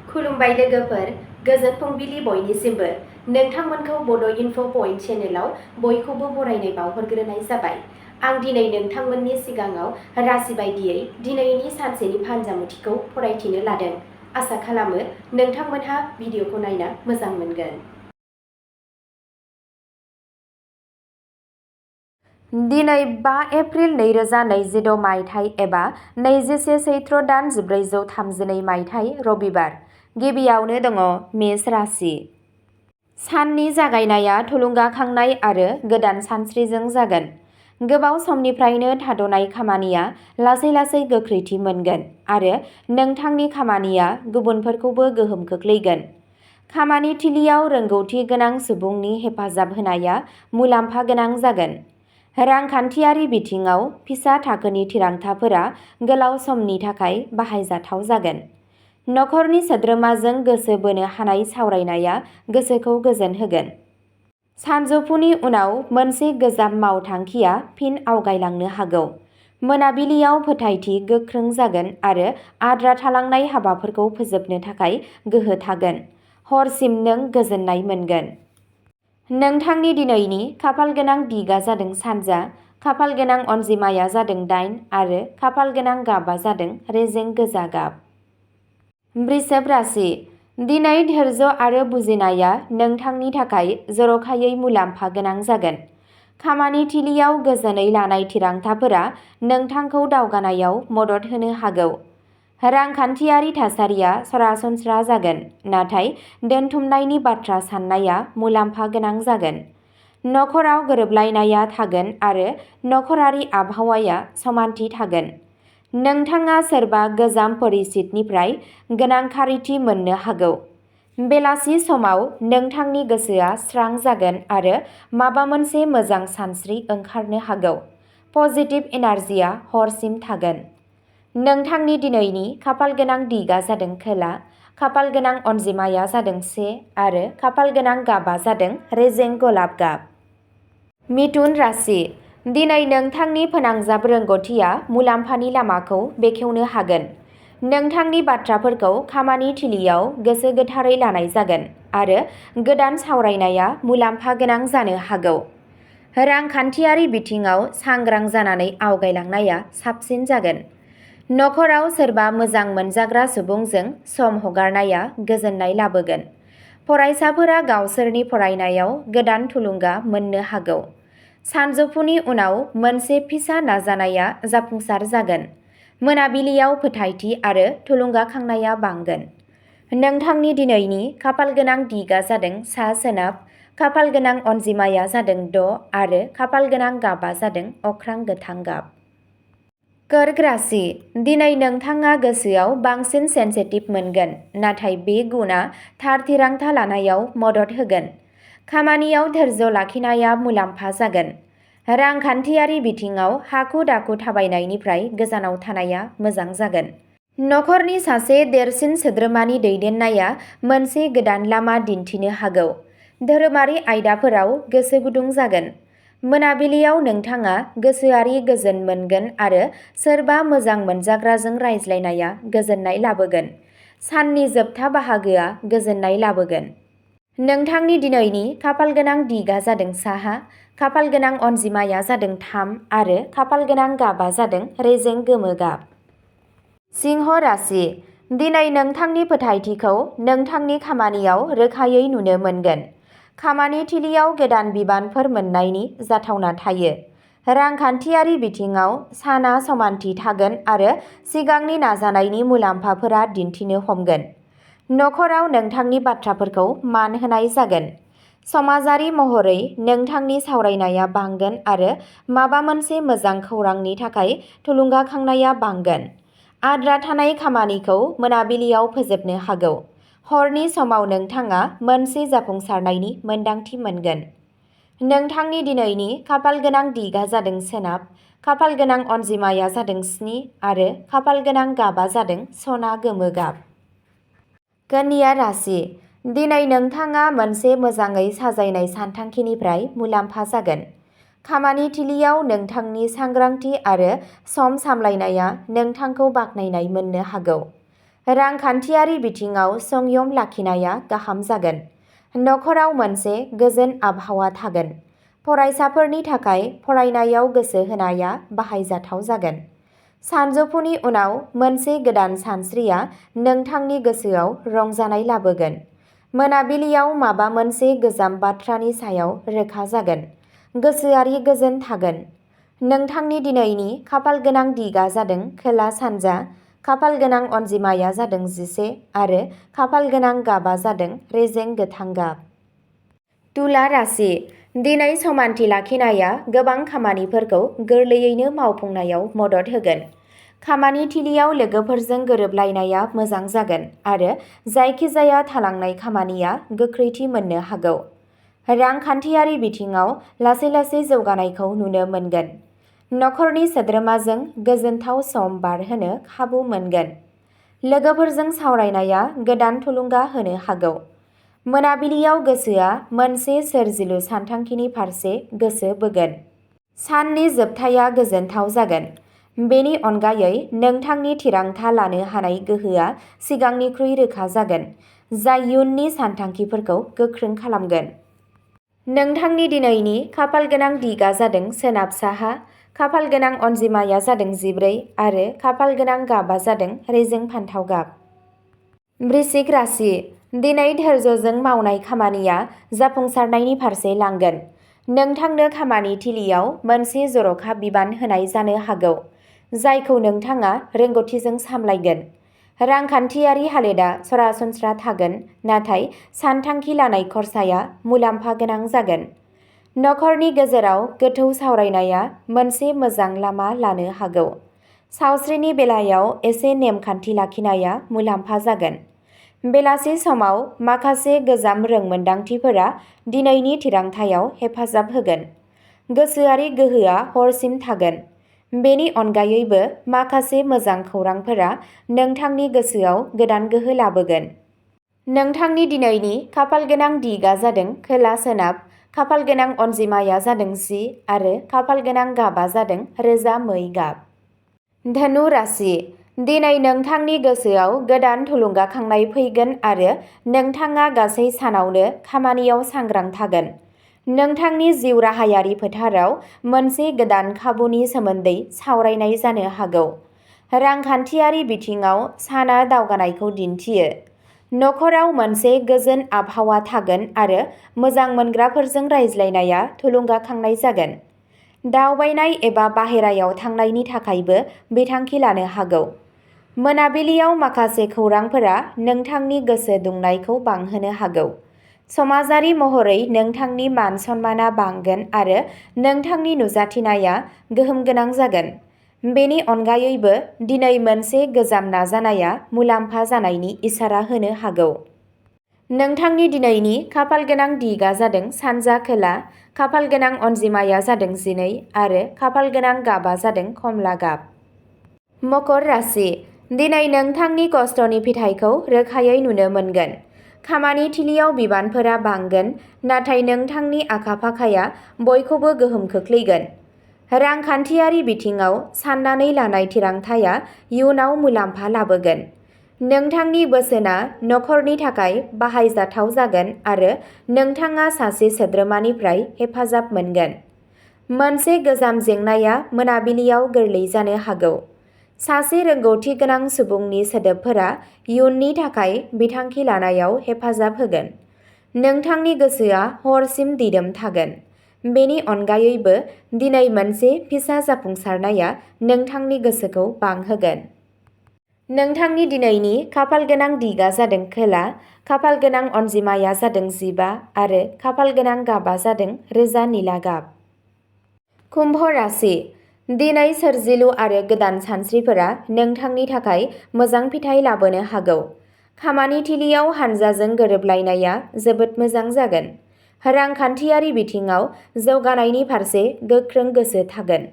खुलुमबाय लोगोफोर, गोजोन फुंबिलि बयनिसिमबो। नोंथांमोनखौ बड' इनफ' पइन्ट चेनेलाव बयखौबो बरायनाय बावहरग्रोनाय जाबाय। आं दिनै नोंथांमोननि सिगाङाव राशि बायदियै दिनैनि सानसेनि फानजामुथिखौ फरायथिनो लादों। आसा खालामो नोंथांमोनहा भिडिअखौ नायना मोजां मोनगोन। दिनै 5 एप्रिल 2026 मायथाइ एबा 21 चैत्र दान 1432 मायथाइ रबिबार। गिबियावनो दङ मेष राशि। साननि जागायनाया थुलुंगाखांनाय आरो गोदान सानस्रिजों जागोन। गोबाव समनिफ्रायनो थाद'नाय खामानिया लासै लासै गोख्रैथि मोनगोन आरो नोंथांनि खामानिया गुबुनफोरखौबो गोहोम खोख्लैगोन। खामानि थिलियाव रोंगौथि गोनां सुबुंनि हेफाजाब होनाया मुलाम्फा गोनां जागोन। रांखान्थियारि बिथिङाव फिसा थाखोनि थिरांथाफोरा गोलाव समनि थाखाय बाहायजाथाव जागोन। नखरनि सोद्रोमाजों गोसो बोनो हानाय सावरायनाया गोसोखौ गोजोन होगोन। सानजौफुनि उनाव मोनसे गोजाम मावथांखिया फिन आवगायलांनो हागौ। मोनाबिलियाव फोथायथि गोख्रों जागोन आरो आद्रा थालांनाय हाबाफोरखौ फोजोबनो थाखाय गोहो थागोन। हरसिम नों गोजोननाय मोनगोन। नोंथांनि दिनैनि खाफालगोनां दिगा जादों सानजा, खाफालगोनां अनजिमाया जादों 8 आरो खाफालगोनां गाबआ जादों रेजें गोजा गाब। वृषभ राशि। दिनै धैर्य आरो बुजिनाया नोंथांनि थाखाय जर'खायै मुलाम्फा गोनां जागोन। खामानि थिलियाव गोजोनै लानाय थिरांथाफोरा नोंथांखौ दावगानायाव मदद होनो हागौ। रांखान्थियारि थासारिया सरासनस्रा जागोन, नाथाय दोनथुमनायनि बाथ्रा साननाया मुलाम्फा गोनां जागोन। नखराव गोरोबलायनाया थागोन आरो नखरारि आबहावाया समानथि थागोन। नोंथाङा सोरबा गोजाम परिचितनिफ्राय गोनां खारिथि मोननो हागौ। बेलासि समाव नोंथांनि गोसोआ स्रां जागोन आरो माबा मोनसे मोजां सानस्रि ओंखारनो हागौ। पजिटिभ एनार्जिया हरसिम थागोन। नोंथांनि दिनैनि खाफालगोनां दिगा जादों खोला, खाफालगोनां अनजिमाया जादों 1 आरो खाफालगोनां गाबआ जादों रेजें गलाब गाब। मिथुन राशि। दिनै नोंथांनि फोनांजाब रोंग'थिया मुलाम्फानि लामाखौ बेखेवनो हागोन। नोंथांनि बाथ्राफोरखौ खामानि थिलियाव गोसो गोथारै लानाय जागोन आरो गोदान सावरायनाया मुलाम्फा गोनां जानो हागौ। रांखान्थियारि बिथिङाव सांग्रां जानानै आवगायलांनाया साबसिन जागोन। नखराव सोरबा मोजां मोनजाग्रा सुबुंजों सम हगारनाया गोजोननाय लाबोगोन। फरायसाफोरा गावसोरनि फरायनायाव गोदान थुलुंगा मोननो हागौ। सानजौफुनि उनाव मोनसे फिसा नाजानाया जाफुंसार जागोन। मोनाबिलियाव फोथायथि आरो थुलुंगाखांनाया बांगोन। नोंथांनि दिनैनि खाफालगोनां दिगा जादों सा-सोनाब, खाफालगोनां अनजिमाया जादों 6 आरो खाफालगोनां गाबआ जादों अख्रां गोथां गाब। कर्क राशि। दिनै नोंथाङा गोसोआव बांसिन सेन्सिटिभ मोनगोन, नाथाय बे गुनआ थार थिरांथा लानायाव मदद होगोन। खामानियाव धैर्य लाखिनाया मुलाम्फा जागोन। रांखान्थियारि बिथिङाव हाखु-दाखु थाबायनायनिफ्राय गोजानाव थानाया मोजां जागोन। नखरनि सासे देरसिन सोद्रोमानि दैदेननाया मोनसे गोदान लामा दिन्थिनो हागौ। धोरोमारि आयदाफोराव गोसो गुदुं जागोन। मोनाबिलियाव नोंथाङा गोसोआरि गोजोन मोनगोन आरो सोरबा मोजां मोनजाग्राजों रायज्लायनाया गोजोननाय लाबोगोन। साननि जोबथा बाहागोआ गोजोननाय लाबोगोन। नोंथांनि दिनैनि खाफालगोनां दिगा जादों साहा, खाफालगोनां अनजिमाया जादों 3 आरो खाफालगोनां गाबआ जादों रेजें गोमो गाब। सिंह राशि। दिनै नोंथांनि फोथायथिखौ नोंथांनि खामानियाव रोखायै नुनो मोनगोन। खामानि थिलियाव गोदान बिबानफोर मोन्नायनि जाथावना थायो। रांखान्थियारि बिथिङाव साना समानथि थागोन आरो सिगांनि नाजानायनि मुलाम्फाफोरा दिन्थिनो हमगोन। नखराव नोंथांनि बाथ्राफोरखौ मान होनाय जागोन। समाजारि महरै नोंथांनि सावरायनाया बांगोन आरो माबा मोनसे मोजां खौरांनि थाखाय थुलुंगाखांनाया बांगोन। आद्रा थानाय खामानिखौ मोनाबिलियाव फोजोबनो हागौ। हरनि समाव नोंथाङा मोनसे जाफुंसारनायनि मोन्दांथि मोनगोन। नोंथांनि दिनैनि खाफालगोनां दिगा जादों सोनाब, खाफालगोनां अनजिमाया जादों 7 आरो खाफालगोनां गाबआ जादों सना गोमो गाब। कन्या राशि। दिनै नोंथाङा मोनसे मोजाङै साजायनाय सानथांखिनिफ्राय मुलाम्फा जागोन। खामानि थिलियाव नोंथांनि सांग्रांथि आरो सम सामलायनाया नोंथांखौ बाखनायनाय मोननो हागौ। रांखान्थियारि बिथिङाव संयम लाखिनाया गाहाम जागोन। नखराव मोनसे गोजोन आबहावा थागोन। फरायसाफोरनि थाखाय फरायनायाव गोसो होनाया बाहायजाथाव जागोन। सानजौफुनि उनाव मोनसे गोदान सानस्रिया नोंथांनि गोसोआव रंजानाय लाबोगोन। मोनाबिलियाव माबा मोनसे गोजाम बाथ्रानि सायाव रोखा जागोन। गोसोआरि गोजोन थागोन। नोंथांनि दिनैनि खाफालगोनां दिगा जादों खोला-सानजा, खाफालगोनां अनजिमाया जादों 11 आरो खाफालगोनां गाबा जादों रेजें गोथां गाब। तुला राशि। दिनै समानथि लाखिनाया गोबां खामानिफोरखौ गोरलैयैनो मावफुंनायाव मदद होगोन। खामानि थिलियाव लोगोफोरजों गोरोबलायनाया मोजां जागोन आरो जायखिजाया थालांनाय खामानिया गोख्रैथि मोननो हागौ। रांखान्थियारि बिथिङाव लासै-लासै जौगानायखौ नुनो मोनगोन। नखरनि सोद्रोमाजों गोजोनथाव सम बारहोनो खाबु मोनगोन। लोगोफोरजों सावरायनाया गोदान थुलुंगा होनो हागौ। मोनाबिलियाव गोसोआ मोनसे सोरजिलु सानथांखिनि फारसे गोसो बोगोन। साननि जोबथाया गोजोनथाव जागोन। बेनि अनगायै नोंथांनि थिरांथा लानो हानाय गोहोआ सिगांनिख्रुइ रोखा जागोन, जाय इयुननि सानथांखिफोरखौ गोख्रों खालामगोन। नोंथांनि दिनैनि खाफालगोनां दिगा जादों सोनाब-साहा, खाफालगोनां अनजिमाया जादों 14 आरो खाफालगोनां गाबा जादों रेजें फान्थाव गाब। वृश्चिक राशि। दिनै धैर्यजों मावनाय खामानिया जाफुंसारनायनि फारसे लांगोन। नोंथांनो खामानि थिलियाव मोनसे जर'खा बिबान होनाय जानो हागौ, जायखौ नोंथाङा रोंग'थिजों सामलायगोन। रांखान्थियारि हालोदआ सरासनस्रा थागोन, नाथाय सानथांखि लानाय खरसाया मुलाम्फा गोनां जागोन। नखरनि गेजेराव गोथौ सावरायनाया मोनसे मोजां लामा लानो हागौ। सावस्रिनि बेलायाव एसे नेमखान्थि लाखिनाया मुलाम्फा जागोन। बेलासि समाव माखासे गोजाम रोंमोनदांथिफोरा दिनैनि थिरांथायाव हेफाजाब होगोन। गोसोआरि गोहोआ हरसिम थागोन। बेनि अनगायैबो माखासे मोजां खौरांफोरा नोंथांनि गोसोआव गोदान गोहो लाबोगोन। नोंथांनि दिनैनि खाफालगोनां दिगा जादों खोला-सोनाब, खाफालगोनां अनजिमाया जादों 10 आरो खाफालगोनां गाबा जादों रोजा मै गाब। धनु राशि। दिनै नोंथांनि गोसोआव गोदान थुलुंगाखांनाय फैगोन आरो नोंथाङा गासै सानावनो खामानियाव सांग्रां थागोन। नोंथांनि जिउ राहायारि फोथाराव मोनसे गोदान खाबुनि सोमोन्दै सावरायनाय जानो हागौ। रांखान्थियारि बिथिङाव साना दावगानायखौ दिन्थियो। नखराव मोनसे गोजोन आबहावा थागोन आरो मोजां मोनग्राफोरजों रायज्लायनाया थुलुंगाखांनाय जागोन। दावबायनाय एबा बाहेरायाव थांनायनि थाखायबो बिथांखि लानो हागौ। मोनाबिलियाव माखासे खौरांफोरा नोंथांनि गोसो दुंनायखौ बांहोनो हागौ। समाजारि महरै नोंथांनि मान-सन्मानआ बांगोन आरो नोंथांनि नुजाथिनाया गोहोम गोनां जागोन। बेनि अनगायैबो दिनै मोनसे गोजाम नाजानाया मुलाम्फा जानायनि इसारा होनो हागौ। नोंथांनि दिनैनि खाफालगोनां दिगा जादों सानजा-खोला, खाफालगोनां अनजिमाया जादों 12 आरो खाफालगोनां गाबा जादों कमला गाब। मकर राशि। दिनै नोंथांनि खस्थ'नि फिथाइखौ रोखायै नुनो मोनगोन। खामानि थिलियाव बिबानफोरा बांगोन, नाथाय नोंथांनि आखा-फाखाया बयखौबो गोहोम खोख्लैगोन। रांखान्थियारि बिथिङाव साननानै लानाय थिरांथाया इयुनाव मुलाम्फा लाबोगोन। नोंथांनि बोसोनआ नखरनि थाखाय बाहायजाथाव जागोन आरो नोंथाङा सासे सोद्रोमानिफ्राय हेफाजाब मोनगोन। मोनसे गोजाम जेंनाया मोनाबिलियाव गोरलै जानो हागौ। सासे रोंग'थि गोनां सुबुंनि सोदोबफोरा इयुननि थाखाय बिथांखि लानायाव हेफाजाब होगोन। नोंथांनि गोसोआ हरसिम दिदोम थागोन। बेनि अनगायैबो दिनै मोनसे फिसा जाफुंसारनाया नोंथांनि गोसोखौ बांहोगोन। नोंथांनि दिनैनि खाफालगोनां दिगा जादों खोला, खाफालगोनां अनजिमाया जादों 15 आरो खाफालगोनां गाबा जादों रोजा निला गाब। कुम्भ राशि। दिनै सोरजिलु आरो गोदान सानस्रिफोरा नोंथांनि थाखाय मोजां फिथाइ लाबोनो हागौ। खामानि थिलियाव हानजाजों गोरोबलायनाया जोबोद मोजां जागोन। रांखान्थियारि बिथिङाव जौगानायनि फारसे गोख्रों गोसो थागोन।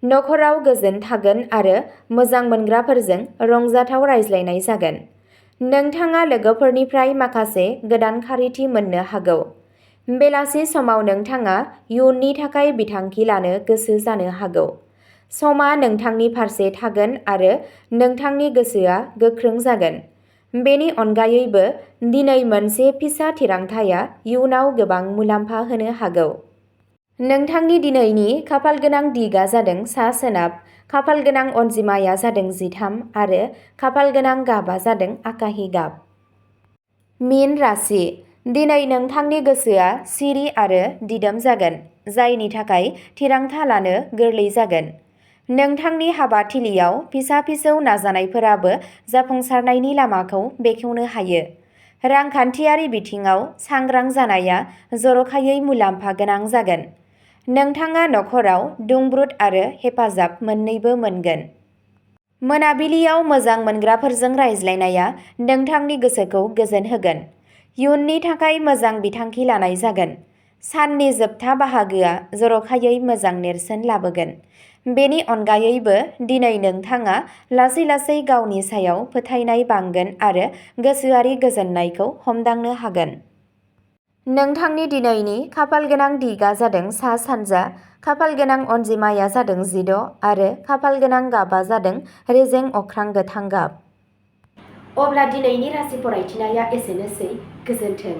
नखराव गोजोन थागोन आरो मोजां मोनग्राफोरजों रंजाथाव रायज्लायनाय जागोन। नोंथाङा लोगोफोरनिफ्राय माखासे गोदान खारिथि मोननो हागौ। बेलासि समाव नोंथाङा इयुननि थाखाय बिथांखि लानो गोसो जानो हागौ। समा नोंथांनि फारसे थागोन आरो नोंथांनि गोसोआ गोख्रों जागोन। बेनि अनगायैबो दिनै मोनसे फिसा थिरांथाया इयुनाव गोबां मुलाम्फा होनो हागौ। नोंथांनि दिनैनि खाफालगोनां दिगआ जादों सा-सोनाब, खाफालगोनां अनजिमाया जादों 13 आरो खाफालगोनां गाबआ जादों आकाहि गाब। मीन राशि। दिनै नोंथांनि गोसोआ सिरि आरो दिदोम जागोन, जायनि थाखाय थिरांथा लानो गोरलै जागोन। नोंथांनि हाबाथिलियाव फिसा-फिसौ नाजानायफोराबो जाफुंसारनायनि लामाखौ बेखेवनो हायो। रांखान्थियारि बिथिङाव सांग्रां जानाया जर'खायै मुलाम्फा गोनां जागोन। नोंथाङा नखराव दुंब्रुद आरो हेफाजाब मोन्नैबो मोनगोन। मोनाबिलियाव मोजां मोनग्राफोरजों रायज्लायनाया नोंथांनि गोसोखौ गोजोन होगोन। इयुननि थाखाय मोजां बिथांखि लानाय जागोन। साननि जोबथा बाहागोआ जर'खायै मोजां नेरसोन लाबोगोन। बेनि अनगायैबो दिनै नोंथाङा लासै-लासै गावनि सायाव फोथायनाय बांगोन आरो गोसोआरि गोजोननायखौ हमदांनो हागोन। नोंथांनि दिनैनि खाफालगोनां दिगआ जादों सा-सानजा, खाफालगोनां अनजिमाया जादों 16 आरो खाफालगोनां गाबआ जादों रेजें अख्रां गोथां गाब। अब्ला दिनैनि राशि फरायथिनाया एसेनोसै। गोजोन्थों।